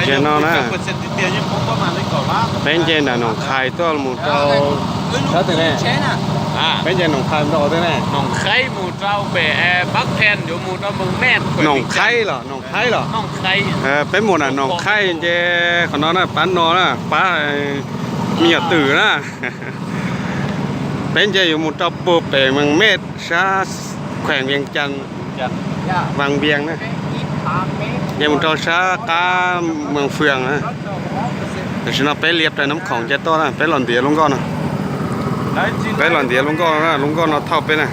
Ces no na, peb nce nram Noom Qhais tuaj mus rau, sab twg ne? Peb nce Noom Qhais mus rau qhov twg ne? Noom Qhaib mus rau pem Bắc Phen yuav mus rau Mường Mét. Noom Qhaib los, Noom Qhaib los? Peb mus nram Noom Qhaib nce qhov no na, pab no na, pab me nyuam twm na. Peb nce yuav mus rau puag pem Mường Mét sab khueem Vias Cas, Vas Vias na. Nce mus rau sab qab Mường Phường na. Tam sim no peb liab rais Nab Khoom nce tuaj na, peb los ntiav lub nkoj no. Peb los ntiav lub nkoj no na, lub nkoj no thauj peb na.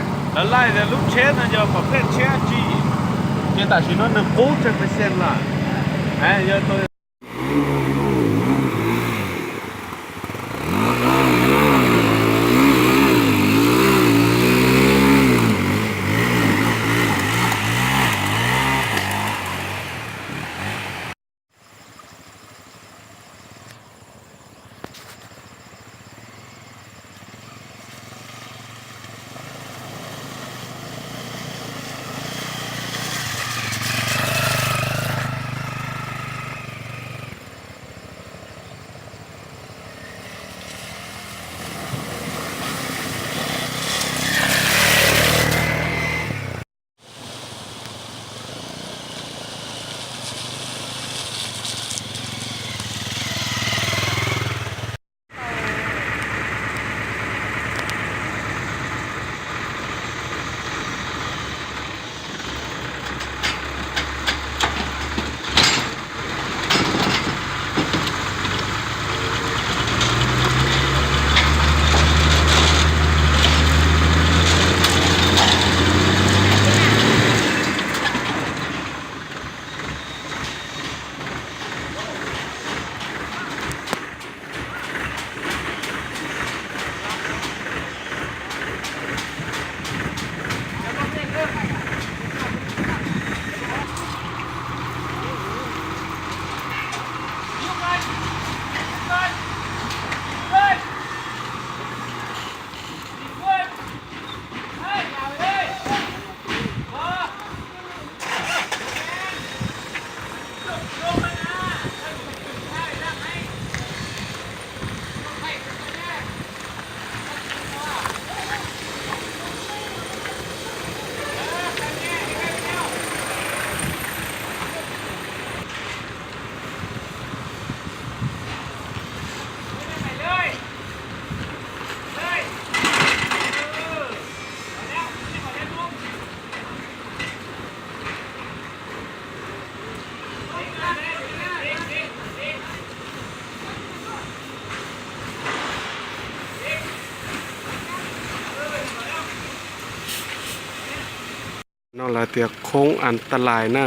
No lawv tias khoob an ta lais na.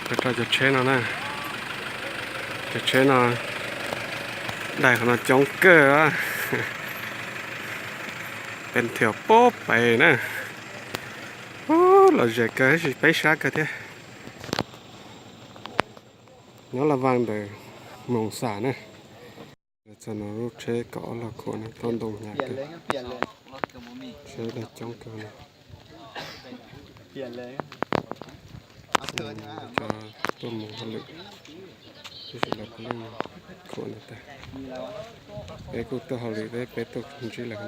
Rau cov tsheb no na, cov tsheb no, daim qhov no coob kawg. Pes thiam pob pes na. Lom zem kawg, peb sab kawg thiab. Nyob Las Vas ntawm Moos Xas na. Txog no lub tsheb kaum ob log khuam no toj ntoo hnyav kawg, tsheb dag coob kawg no. Cov tuaj mus hauj lwm, tab sis lawv pheej khuam ntawd tag. Peb kuj tuaj hauj lwm thiab peb tuaj ntsib lawv.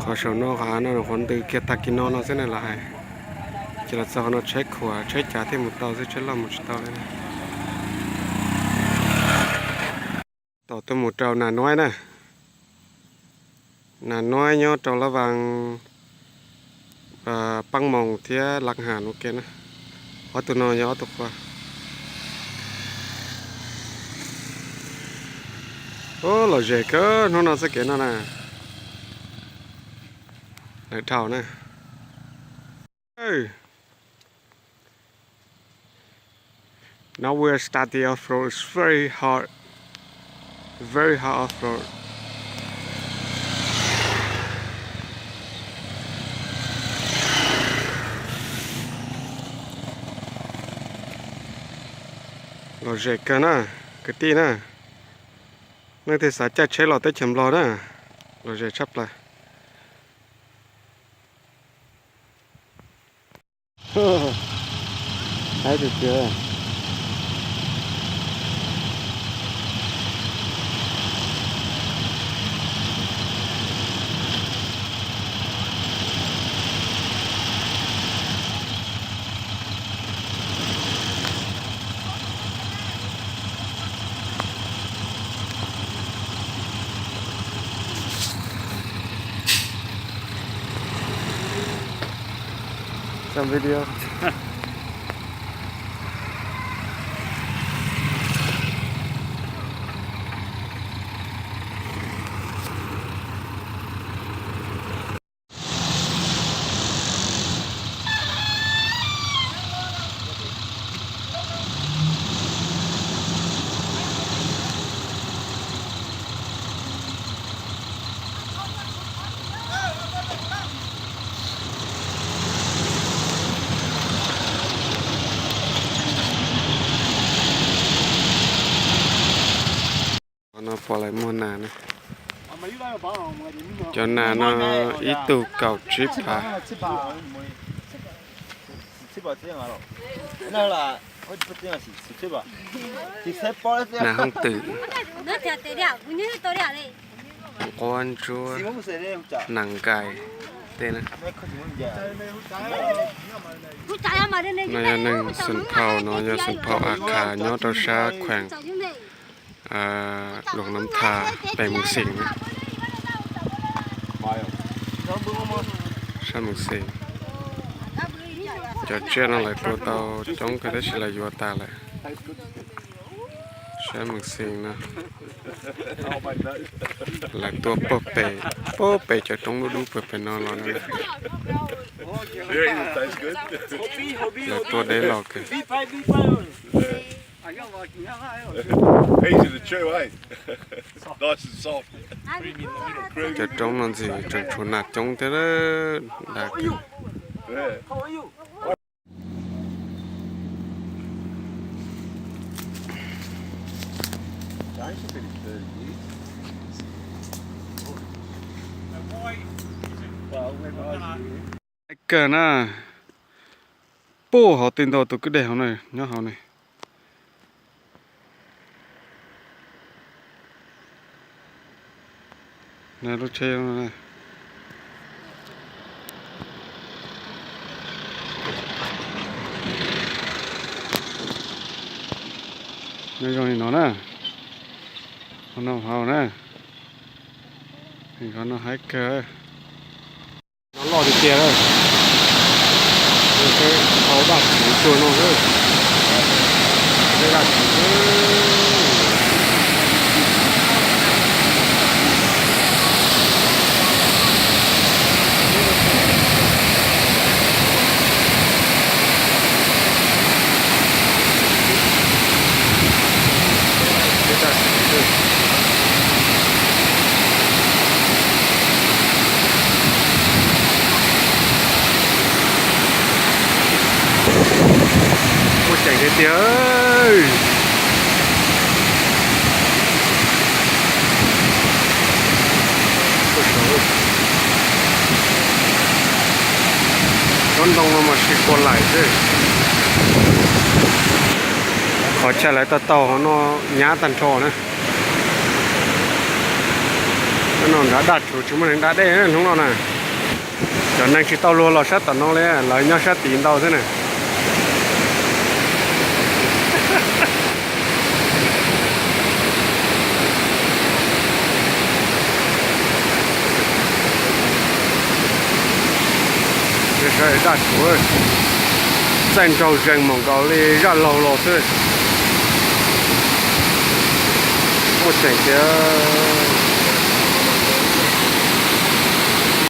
Qhov saum no qhov no qhov ntws kiag tag kis no no xwb na lawv hais. Ces los txog qhov no tsheb khuam tsheb cav thiaj mus tau xwb, tsheb loj mus tsis tau li. Tom tuaj mus rau Nas Nuaib na. Nas Nuaib nyob rau Lab Vas, Pab Moos thiab Lav Has ua ke na. Ob tug no yog ob tug qhua. Ub, lom zem kawg hnub no txoj kev no na. Lawv dhau na. Now we're starting off road. It's very hard. Very hard off-road. Lom zem kawg na, kwv tij na. Leej twg xav caij tsheb los teb chaws Nplog na, lom zem tshaj plaws. Haib tiag tiag. Some video. No pom lawv muag nas na. Cov nas no ib tug kaum tsib phav. Nas hooj twm, nquab ntsuab, nas nkais tej na. No yog neeg Xeem Phau, no yog Xeem Phau A Khas nyob rau sab kheem Luam Nam Thas, pem Mees Xeem na. Sab Mees Xeem. Cov tsiaj no lawv tua tau coob kawg tab sis lawv yuav tas lawm. Sab Mees Xeem no lawv tua puag pem, puag pem cov roob dub dub puag pem no los na. Lawv tua deb los kawg. Cov roob no ntxim tseem tshuav nas coob thiab, dag kawg. Kawg na, puag hauv tej ntau tus kwj deg hauv na, nyob hauv ne. Lub tsheb nyob zoo li no na, hauv no hauv na, qhov no haib kawg. No loj tiag tiag, peb thau daj tsuv tuag no xwb, peb daj tsuv. Muaj ceem tiag tiag. Tsob ntoo no mas sib kua laim xwb. Qhov chaw lawv tau tau hauv no nyab tag nrho na. No nrad daj tsuv tsis muaj neeg da dej hnub no na. Cov neeg tsis tau luag los sab tom no li, lawv nyob sab tid ntau xwb na. Daj tsuv, txaij nraug zeeg mus nkaus li zaj laug los xwb. Muaj ceem tiag.